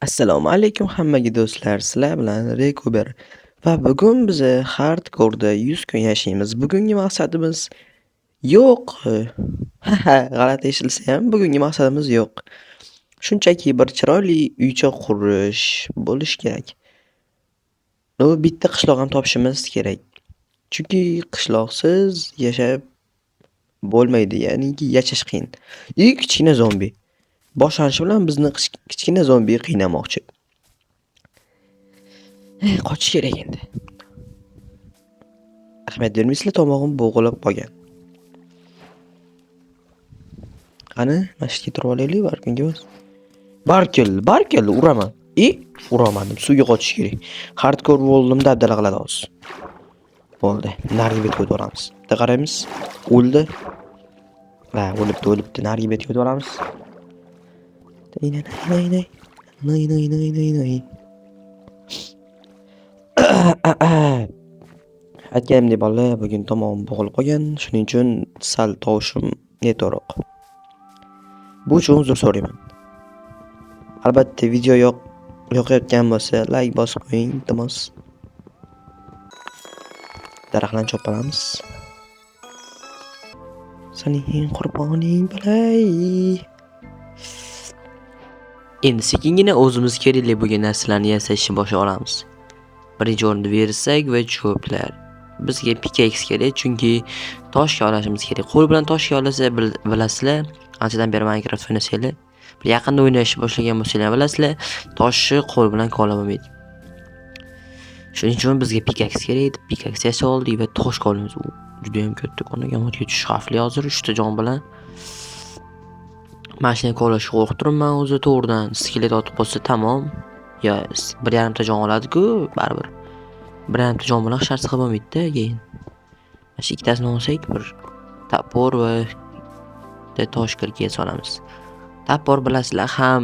Assalomu alaykum hammaga do'stlar, sizlar bilan Rekuber va bugun biz hardcore'da 100 kun yashaymiz. Bugungi maqsadimiz yo'q. Ha, g'alati eshitilsa ham bugungi maqsadimiz yo'q. Shunchaki bir chiroyli uycha qurish bo'lishi kerak. U bitta qishloq ham topishimiz kerak. Chunki qishloqsiz yashab bo'lmaydi, ya'niki yashash qiyin. И kichkina zombi. Boshlanishi bilan bizni kichkina zombi qiynamoqchi. Qochish kerak endi. Ahamiyat bermaysizlar, tomog'im bo'g'ilib qolgan. Qani, mana shu yerga turib olaylik, barkunga emas. Barkel, barkel uraman. I uramadim. Suvga qochish kerak. Hardcore world'im dabdala qiladi hozir. Bo'ldi. Narigi betga o'tib olamiz. Bitta qaraymiz. O'ldi. Ha, o'libdi, o'libdi. Narigi betga o'tib olamiz. Nay nay nay nay nay nay nay nay. Aytganimdek bolalar, bugun tomog'im bo'g'ilib qolgan, shuning uchun sal tovushim neto'g'riroq. Bu uchun uzr so'rayman. Albatta video yoqayotgan bo'lsa, like bosib qo'ying, iltimos. Daraxtlarni chopib olamiz. Sening qurboning bo'lay. Endi sekingina o'zimiz kerakli bo'lgan narsalarni yasashni boshlab olamiz. Birinchi o'rinda versak va cho'plar. Bizga pickaxe kerak, chunki toshga olashimiz kerak. Qo'l bilan toshga olasa bilasizlar, anchadan beri Minecraft o'ynasanglar, bir yaqinda o'ynashni boshlagan bo'lsanglar bilasizlar, toshni qo'l bilan kovlab bo'lmaydi. Shuning uchun bizga pickaxe kerak edi. Pickaxe yasab oldik va tosh kovlaymiz. U juda ham katta ko'rgan, o'tga tushish xavfli hozir 3 ta jon bilan. Mashina kovlashga qo'rqib turibman o'zi, to'g'ridan skelet otib qo'ysa tamom. Yo, bir yarimta jon oladi-ku, baribir. Bir yarimta jon bilan hech narsa qilib bo'lmaydi-da keyin. Mana shu ikkitasini olsak, bir topor va bitta tosh kirkiga solamiz. Topor bilasizlar, ham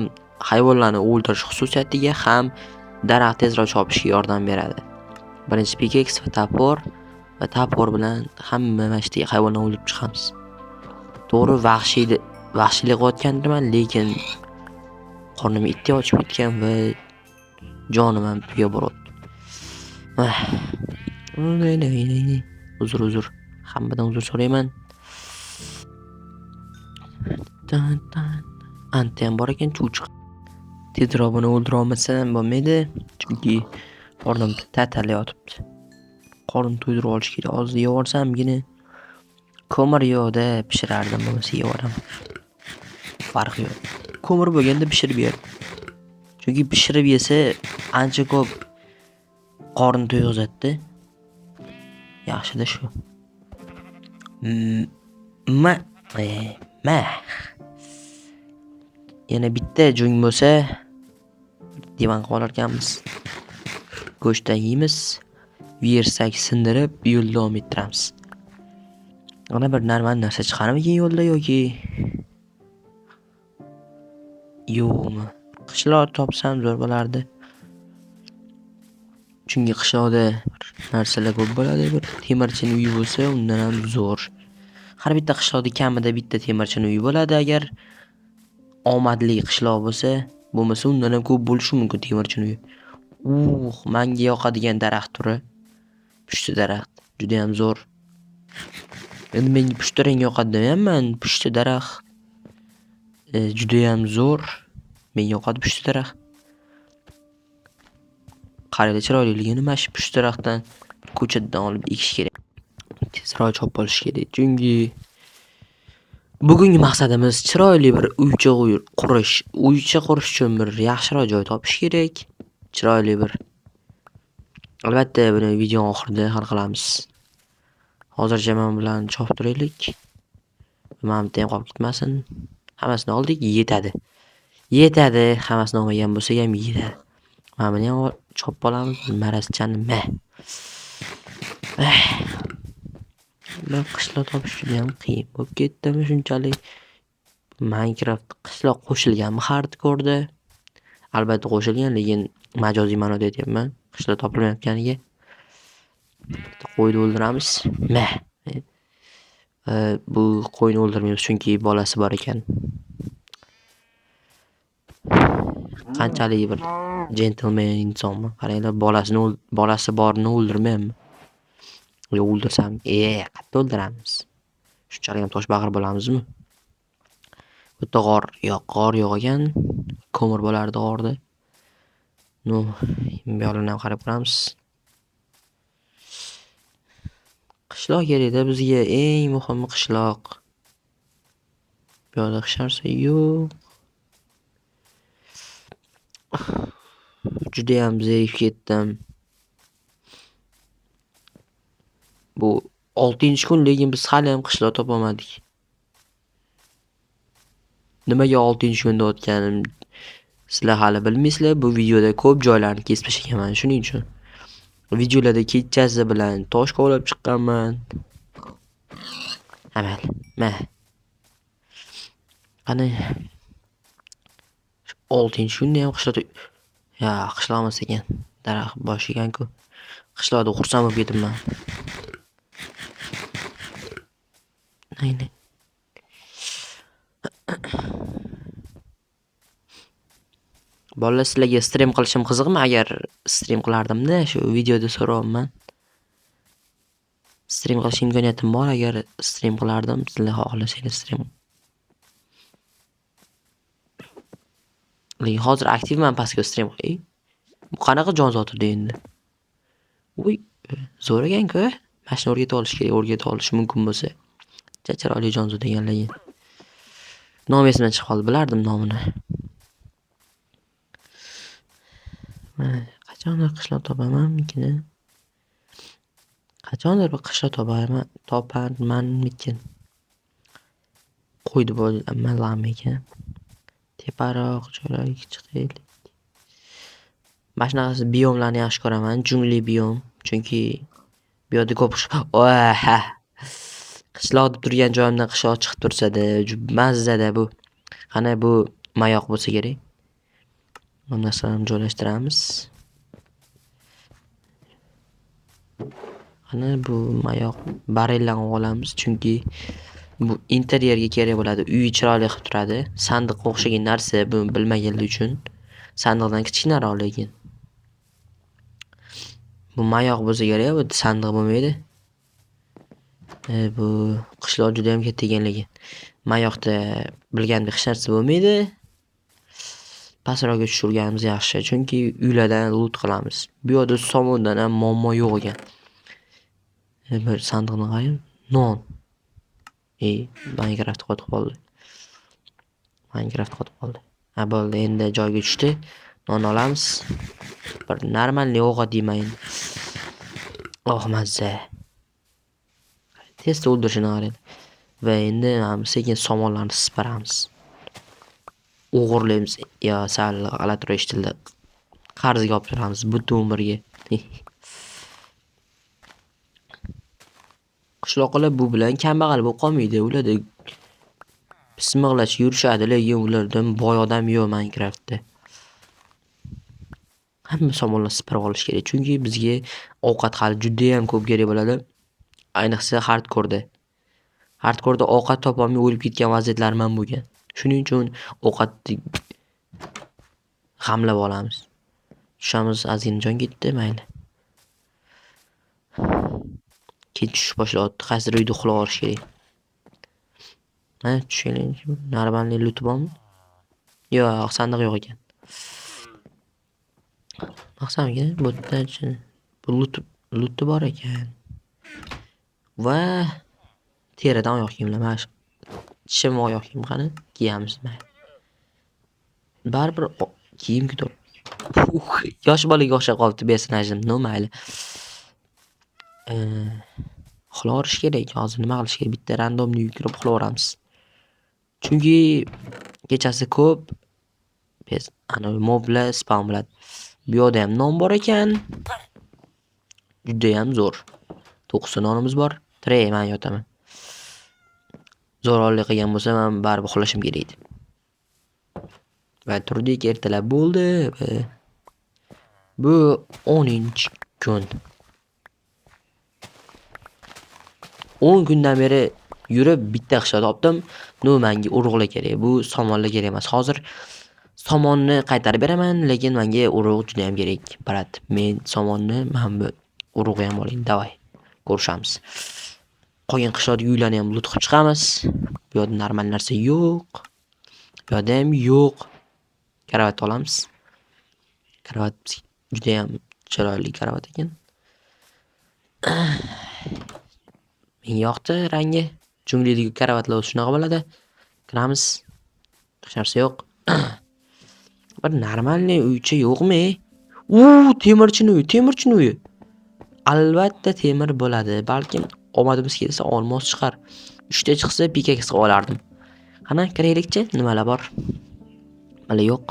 hayvonlarni o'ldirish xususiyatiga, ham daraxt tezroq chopishga yordam beradi. Birinchi pickaxe va topor va topor bilan hamma mana shu yerdagi hayvonlarni o'ldirib chiqamiz. To'g'ri, vahshiylik qilayotgandirman, lekin qornim itdek ochib ketgan va jonim ham tugab boryapti. Uzr, uzr. Hammadan uzr so'rayman. Tan, tan. Anta ham bor ekan, chuvchiq. Tezroq buni o'ldira olmasam bo'lmaydi, chunki qornim tatalayotibdi. Qorin to'ydirib olish kerak. Hozir yevorsamgina ko'mir yo'qda pishirardim, bo'lmasa yevoraman. Farqi yo'q. Ko'mir bo'lganda pishirib yerdim. Chunki pishirib yesa ancha ko'p qorin to'yg'izadi-da. Yaxshida shu. Ma, ma. Yana bitta jo'ng bo'lsa divan qilib olarkanmiz. Go'shtdan yeymiz. Versak sindirib yo'lda davom ettiramiz. Ana bir normal narsa chiqarmikin yo'lda yoki yo'qmi? Qishloq topsam zo'r bo'lardi. Chunki qishloqda narsalar ko'p bo'ladi. Bir temirchini uyi bo'lsa, undan ham zo'r. Har bitta qishloqda kamida bitta temirchini uyi bo'ladi agar omadli qishloq bo'lsa, bo'lmasa undan ham ko'p bo'lishi mumkin temirchini uyi. Menga yoqadigan daraxt turi pushti daraxt, juda ham zo'r. Endi menga pushti rang yoqadi demayapman, pushti daraxt juda ham zo'r. Menga yoqadi pushti daraxt. Qaranglar chiroyliligini, mana shu pushti daraxtdan bir ko'chatdan olib ekish kerak. Tezroq chopib olish kerak, chunki bugungi maqsadimiz chiroyli bir uycha qurish. Uycha qurish uchun bir yaxshiroq joy topish kerak. Chiroyli bir. Albatta buni video oxirida hal qilamiz. Hozircha men bilan chopib turaylik. Mana bitta ham qolib ketmasin. Hammasini oldik, yetadi. Yetadi, hammasini olmagan bo'lsak ham yetadi. Mana buni ham chopib olamiz, marazchani ma. Bir qishloq topish juda ham qiyin bo'lib ketdimi shunchalik? Minecraft qishloq qo'shilganmi hardcore'da? Albatta qo'shilgan, lekin majoziy ma'noda aytyapman. Qishloq topilmayotganiga. Bitta qo'yni o'ldiramiz. Ma. Bu qo'yni o'ldirmaymiz, chunki bolasi bor ekan. Qanchalik bir jentelmen insonman. Qaranglar, bolasi borini o'ldirmayapman. Yo o'ldirsam, qayerda o'ldiramiz? Shunchalik ham toshbag'ir bo'lamizmi? Bu yerda g'or yo'q, g'or yo'q ekan. Ko'mir bo'lardi g'orda. Ну, bu yoqlarni ham qarab ko'ramiz. Qishloq kerakda bizga, eng muhimi qishloq. Bu yoqda hech narsa yo'q. Judayam zerikib ketdim. Bu 6-kun, lekin biz hali ham qishloq topolmadik. Nimaga 6-kun deyotganim sizlar hali bilmaysizlar. Bu videoda ko'p joylarni kesib tashlaganman, shuning uchun. Videolarda kechasi bilan tosh kovlab chiqqanman. Amal, ma. Qani 6-kunda ham qishloq, ya qishloq emas ekan. Daraxt boshi ekan-ku. Qishloqda xursand bo'lib ketibman. Ayni. Bolalar, sizlarga stream qilishim qiziqmi? Agar stream qilardimda, shu videoda so'rayapman. Stream qilish imkoniyatim bor, agar stream qilardim, sizlar xohlasangiz stream. Lekin hozir aktivman, pastga stream qilay. Bu qanaqa jonzot edi endi? Uy, zo'r ekan-ku. Mana shuni o'rgatib olish kerak, o'rgatib olish mumkin bo'lsa. Chiroyli jonzot ekan lekin. Nomi esimdan chiqib qoldi, bilardim nomini. Qachondir qishloq topamanmikin? Qachondir bir qishloq toparmanmikin? Qo'ydi bo'lmalarmikin? Teparoq joylarga chiqaylik. Mana shunaqasi biyomlarni yaxshi ko'raman, jungli biyom, chunki bu yerda ko'p qishloq deb turgan joyimdan qishloq chiqib tursa-da, mazzada bu. Qani bu mayoq bo'lsa kerak. Bu narsalarni joylashtiramiz. Qani bu mayoq barellarni olamiz, chunki bu interyerga kerak bo'ladi. Uyi chiroyli qilib turadi. Sandiqqa o'xshagan narsa, buni bilmaganlar uchun. Sandiqdan kichkinaroq lekin. Bu mayoq bo'lsa kerak, bu sandiq bo'lmaydi. Bu qishloq juda ham katta ekan lekin. Mayoqda bilgandek hech narsa bo'lmaydi. Pastroqga tushirganimiz yaxshi, chunki uylardan loot qilamiz. Bu yerda somondan ham muammo yo'q ekan. Bir sandiqni qarang, non. Minecraft qotib qoldi. Minecraft qotib qoldi. Ha, bo'ldi, endi joyga tushdi. Non olamiz. Bir normalniy ovqat yeyman endi. Oh, mazza. Tezda o'ldirishini qarang. Va endi sekin somonlarni siparamiz. O'g'irlaymiz. Yo, sal g'alatiroq eshitildi. Qarzga olib turamiz butun umrga. Qishloqlar bu bilan kambag'al bo'lib qolmaydi. Ularda pismiqlashib yurishadi, lekin ulardan boy odam yo'q Minecraftda. Hamma somonlarni sipirib olish kerak, chunki bizga ovqat hali juda ham ko'p kerak bo'ladi. Ayniqsa hardcore'da. Hardcore'da ovqat topolmay o'lib ketgan vaziyatlarim ham bo'lgan. Shuning uchun ovqatni g'amlab olamiz. Tushamiz, ozgina jon ketdi, mayli. Kech tushib boshlayapti. Qaysidir uyda uxlab olish kerak. Mana tushaylik. Normalniy loot bormi? Yo'q, sandiq yo'q ekan. Maqsadimga bu yerda bu loot bor ekan. Va teridan oyoq kiyimlar, mana shu shim oyoq kiyim qani kiyamiz mayli. Baribir kiyim kutib. Yosh bolaga o'xshab qolibdi personajim. No mayli. Uxlaverish kerak. Hozir nima qilish kerak? Bitta randomni uyga kirib uxlaveramiz. Chunki kechasi ko'p ana moblar spawn bo'ladi. Bu yoqda ham non bor ekan. Juda ham zo'r. 9 ta nonimiz bor. Tre, men yotaman. Zo'ravonlik qilgan bo'lsam ham baribir uxlashim kerak edi. Va turdik, ertalab bo'ldi. Bu 10-kun. 10 kundan beri yurib bitta qishloq topdim. No, menga urug'lar kerak. Bu somonlar kerak emas. Hozir Somonni qaytarib beraman, lekin menga urug' juda ham kerak. Brat, men somonni, mana bu urug'i ham oling. Davay. Ko'rishamiz. Qolgan qishloqdagi uylarni ham loot qilib chiqamiz. Bu yerda normal narsa yo'q. Bu yerda ham yo'q. Kravat olamiz. Kravat juda ham chiroyli kravat ekan. Menga yoqdi rangi. Junglidagi kravatlar o'zi shunaqa bo'ladi. Kiramiz. Hech narsa yo'q. Bir normalniy uycha yo'qmi? U temirchini uyi, temirchini uyi. Albatta temir bo'ladi. Balkim omadimiz kelsa olmos chiqar. 3 ta chiqsa pikaks qilib olardim. Qani kiraylikchi, nimalar bor? Nimalar yo'q?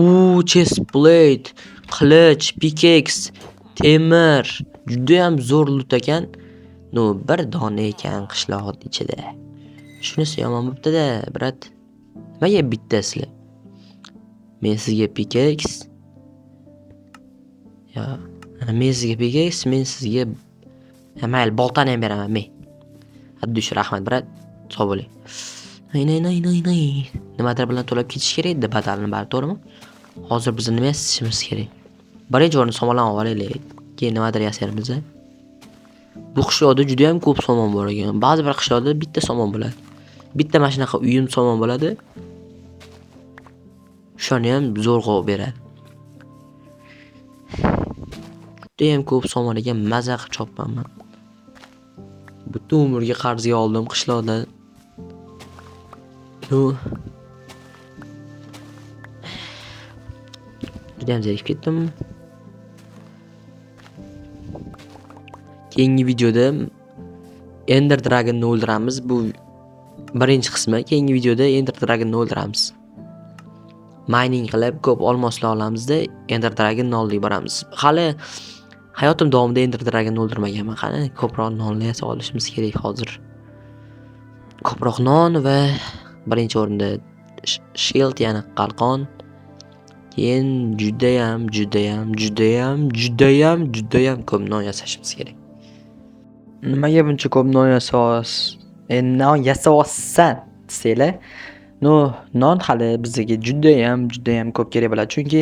U chest plate, qilich, pikaks, temir. Juda ham zo'r loot ekan. No, bir dona ekan qishloq ichida. Shunisi yomon bo'pti-da, brat. Nimaga bitta sizlar? Men sizga pikaks. Ya, men sizga pikaks, men sizga mayli, boltani ham beraman, men. Haddush rahmat, brat. Sog' bo'ling. Nay nay nay nay nay. Nimadir bilan to'lab ketish kerak edi badalni bari, to'g'rimi? Hozir biz nima yasashimiz kerak? Birinchi o'rinda somonlarni olib olaylik. Keyin nimadir yasaymiz. Bu qishloqda juda ham ko'p somon bor ekan. Ba'zi bir qishloqda bitta somon bo'ladi. Bitta mana shunaqa uyim somon bo'ladi. Shuni ham zo'rg'a olib beradi. Juda ham ko'p somon ekan, maza qilib chopmanman. Butun umrga qarzga oldim qishloqdan. Nu juda ham zerikib ketdim. Keyingi videoda Ender Dragon'ni o'ldiramiz. Bu birinchi qismi. Keyingi videoda Ender Dragon'ni o'ldiramiz. Mining qilib ko'p olmoslar olamizda Ender Dragon'ni oldiga boramiz. Hali hayotim davomida Ender Dragon'ni o'ldirmaganman. Qani ko'proq nonni yasab olishimiz kerak hozir. Ko'proq non va birinchi o'rinda shield, ya'ni qalqon. Keyin judayam, judayam, judayam, judayam, judayam ko'p non yasashimiz kerak. Nimaga buncha ko'p non yasayapsiz? Non yasayapsan desanglar, no, non hali bizga judayam, judayam ko'p kerak bo'ladi. Chunki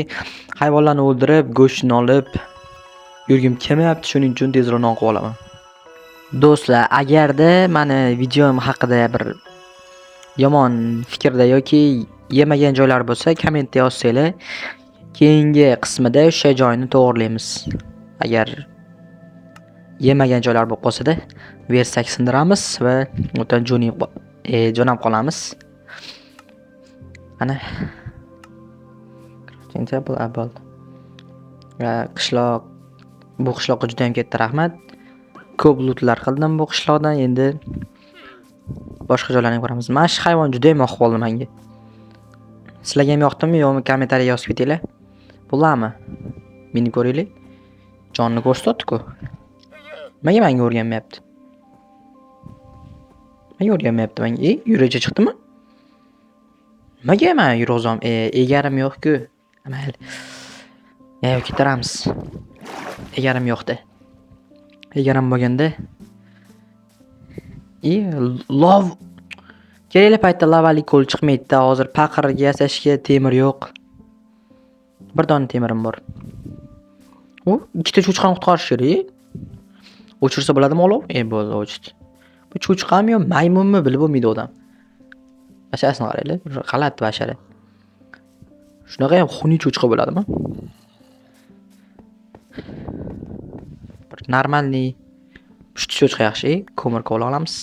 hayvonlarni o'ldirib, go'shtini olib yurgim kelmayapti, shuning uchun tezroq non qilib olaman. Do'stlar, agarda meni videom haqida bir yomon fikrda yoki yemagan joylar bo'lsa, kommentda yozsanglar, keyingi qismida o'sha joyni to'g'rilaymiz. Agar yemagan joylar bo'lib qolsa-da, versak sindiramiz va o'tan jo'nab qolamiz. Ana. Crafting table, bo'ldi. Va qishloq, bu qishloqqa juda ham katta rahmat. Ko'p lootlar qildim bu qishloqdan, endi boshqa joylarni ham ko'ramiz. Mana shu hayvon juda ham yoqib qoldi menga. Sizlarga ham yoqdimi, yo'qmi, kommentariya yozib ketinglar. Bo'ladimi? Meni ko'ringlar. Jonni ko'rsatdi-ku. Nimaga menga o'rganmayapti? Nimaga o'rganmayapti menga? Yurakcha chiqdimi? Nimaga men yurg'izam? Egarim yo'q-ku. Mayli. Yayov ketaramiz. Egarim yo'q-da. Egarim bo'lganda lov kerakli paytda lavali ko'l chiqmaydi-da. Hozir paqirga yasashga temir yo'q. Bir dona temirim bor. U ikkita cho'chqani qutqarish kerak. O'chirsa bo'ladimi olov? Bo'ldi, o'chdi. Bu cho'chqami yo maymunmi bilib bo'lmaydi odam. Basharasini qaranglar, bir g'alati bashara. Shunaqa ham xunuk cho'chqa bo'ladimi? Bir normalniy pushti cho'chqa yaxshi, ko'mir kola olamiz.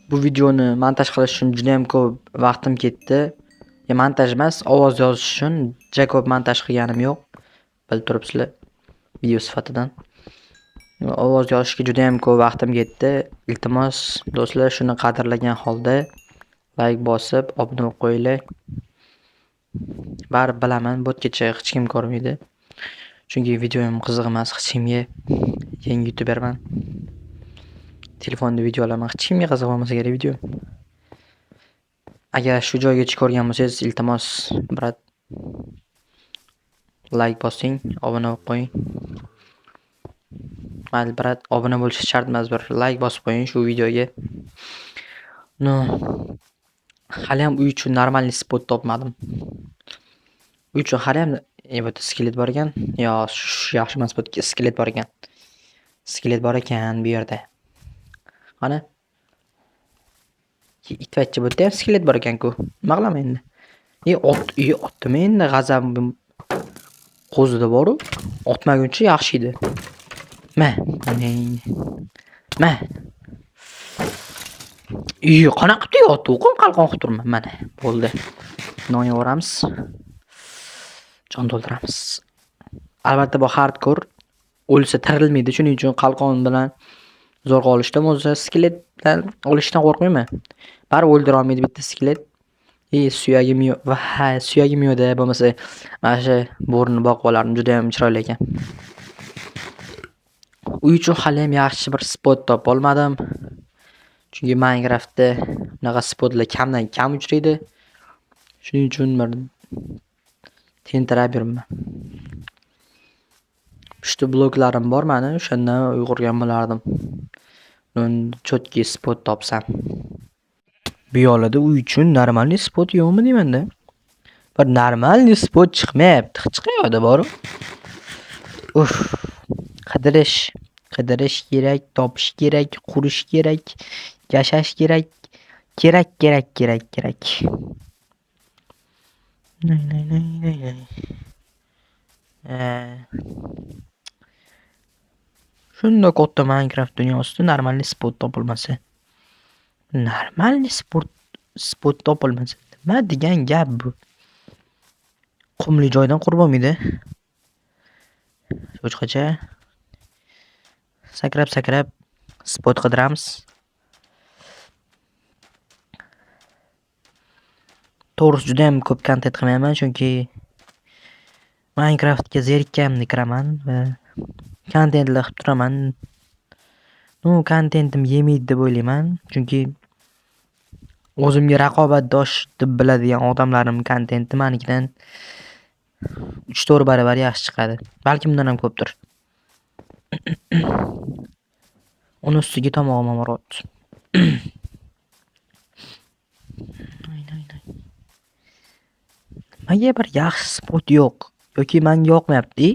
Bu videoni montaj qilish uchun juda ham ko'p vaqtim ketdi. Ya montaj emas, ovoz yozish uchun juda ko'p montaj qilganim yo'q. Bilib turibsizlar video sifatidan. Ovoz yozishga juda ham ko'p vaqtim ketdi. Iltimos do'stlar, shuni qadrlagan holda like bosib, obuna bo'lib qo'yinglar. Baribir bilaman, bu yergacha hech kim ko'rmaydi. Chunki videoyim qiziq emas hech kimga. Yangi youtuberman. Telefonda video olaman, hech kimga qiziq bo'lmasa kerak video. Agar shu joygacha ko'rgan bo'lsangiz, iltimos, brat, like bosing, obuna bo'lib qo'ying. Mayli, брат, obuna bo'lish shart emas, bir like bosib qo'ying shu videoga. Но, haliyam uy uchun нормальный spot topmadim. Uy uchun haliyam bu yerda skelet bor ekan. Yo, yaxshi emas, bu yerda skelet bor ekan. Skelet bor ekan bu yerda. Qani? Itvachcha, bu yerda ham skelet bor ekan-ku. Nima qilaman endi? E, ot, e, otdimi endi g'azabim qo'zida bor-u. Otmaguncha yaxshi edi. Ma, ma. Iy, qanaqa qilib otdi? O'qim qalqon qilib turibman. Mana, bo'ldi. Non yevoramiz. Jon to'ldiramiz. Albatta, bu hardcore, o'lsa tirilmaydi. Shuning uchun qalqon bilan zo'rg'a olishdim. O'zi skelet bilan olishdan qo'rqmayman. Baribir o'ldira olmaydi bitta skelet. E, suyagim yo'q. Va, suyagim yo'q-da, bo'lmasa mana shu bo'rini boqib olardim. Judayam chiroyli ekan. Uy uchun haliyam yaxshi bir spot topolmadim. Chunki Minecraftda bunaqa spotlar kamdan kam uchraydi. Shuning uchun bir tentirab yuribman. Pushti bloklarim bor mani, o'shandan uy qurgan bo'lardim. Чёткий spot topsam. Bu yoqlarda uy uchun нормальный spot yo'qmi deyman-da. Bir нормальный spot chiqmayapti hech qayerda boru. Uf, qidirish, qidirish kerak, topish kerak, qurish kerak, yashash kerak. Kerak, kerak, kerak, kerak. Nay, nay, nay, nay, nay. Shundoq katta Minecraft dunyosida нормальный spot topilmasa. Нормальный spot topilmasa, nima degan gap bu? Qumli joydan qurib bo'lmaydi. Cho'chqacha. Sakrab-sakrab spot qidiramiz. To'g'risi, judayam ko'p kontent qilmayman, chunki Minecraftga zerikkanimda kiraman va kontentlar qilib turaman. Ну, kontentim yemaydi deb o'ylayman, chunki o'zimga raqobatdosh deb biladigan odamlarim kontenti manikidan 3-4 baravar yaxshi chiqadi. Balki bundan ham ko'pdir. Uni ustiga tomog'im ham og'riyapti. Nimaga bir yaxshi spot yo'q yoki menga yoqmayapti?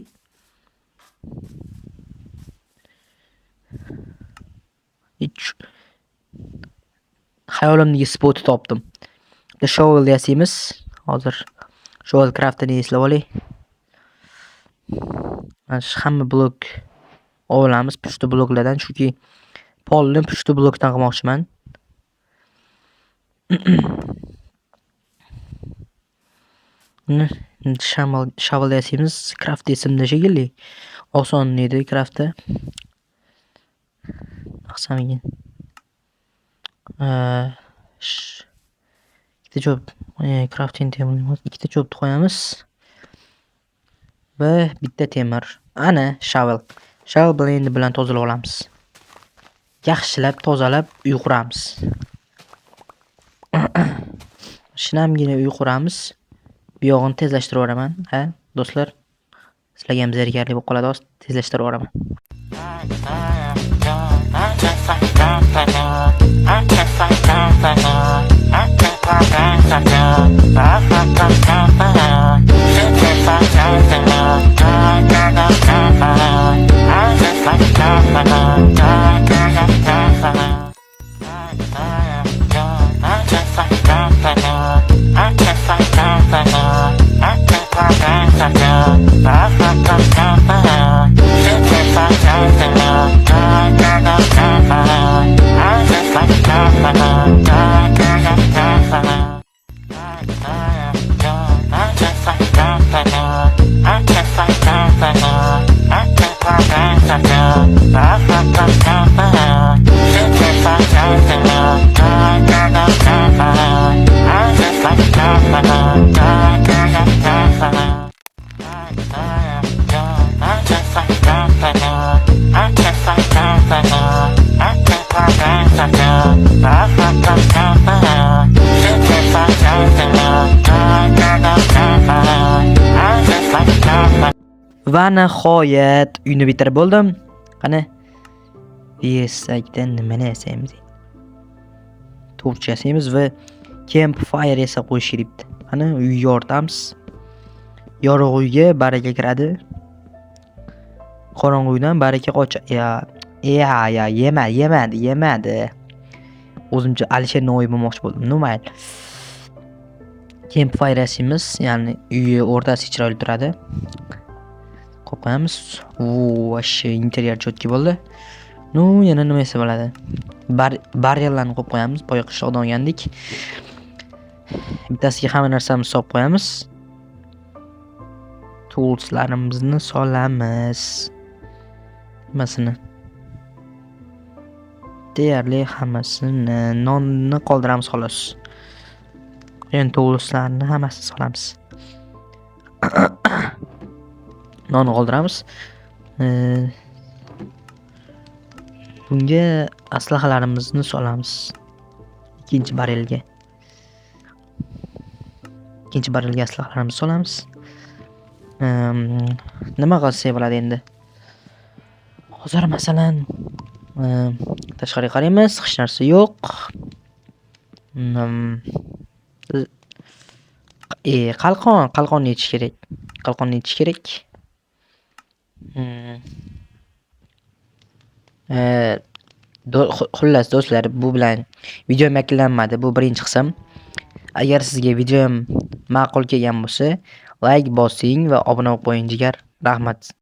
Xayolimdagi spotni topdim. Bitta shovel yasaymiz. Hozir shovel craftini eslab olay. Mana shu hamma blok olamiz pushti bloklardan, chunki polni pushti blokdan qilmoqchiman. Shovel yasaymiz. Craft esimda shekilli. Oson edi craftda. Qilsam ekan. Ikkita cho'p, crafting table emas, ikkita cho'pni qo'yamiz. Va bitta temir. Ana shovel. Shovel bilan endi bilan tozalab olamiz. Yaxshilab tozalab uy quramiz. Shinamgina uy quramiz. Bu yog'ini tezlashtirib yuboraman, ha, do'stlar. Sizlarga ham zerikarli bo'lib qoladi, hozir tezlashtirib yuboraman. Va nihoyat uyni bitirib bo'ldim. Qani? Versakda nimani yasaymiz? Torch yasaymiz va campfire yasab qo'yish kerak bitta. Qani, uy yoritamiz. Yorug' uyga baraka kiradi. Qorong'u uydan baraka qocha. Ya, ya, ya, yema, yemadi, yemadi. O'zimcha Alisher Navoiy bo'lmoqchi bo'ldim. Ну mayli. Campfire yasaymiz, ya'ni uyi o'rtasi chiroyli turadi. Qo'yib qo'yamiz. Вообще interyer чётко bo'ldi. Ну, yana nima yasa bo'ladi? Barrellarni qo'yib qo'yamiz. Boya qishloqdan olgandik. Bittasiga hamma narsamizni solib qo'yamiz. Toolslarimizni solamiz. Hammasini. Deyarli hammasini, nonni qoldiramiz xolos. Endi toolslarni hammasini solamiz. Nonni qoldiramiz. Bunga aslahalarimizni solamiz. Ikkinchi barelga. Ikkinchi barelga aslahalarimizni solamiz. Nima qilsak bo'ladi endi? Hozir, masalan, tashqariga qaraymiz, hech narsa yo'q. Qalqon, qalqonni yechish kerak. Qalqonni yechish kerak. Xullas do'stlar, bu bilan videom yakunlanmadi. Bu birinchi qism. Agar sizga videom ma'qul kelgan bo'lsa, like bosing va obuna bo'lib qo'ying, jigar. Rahmat.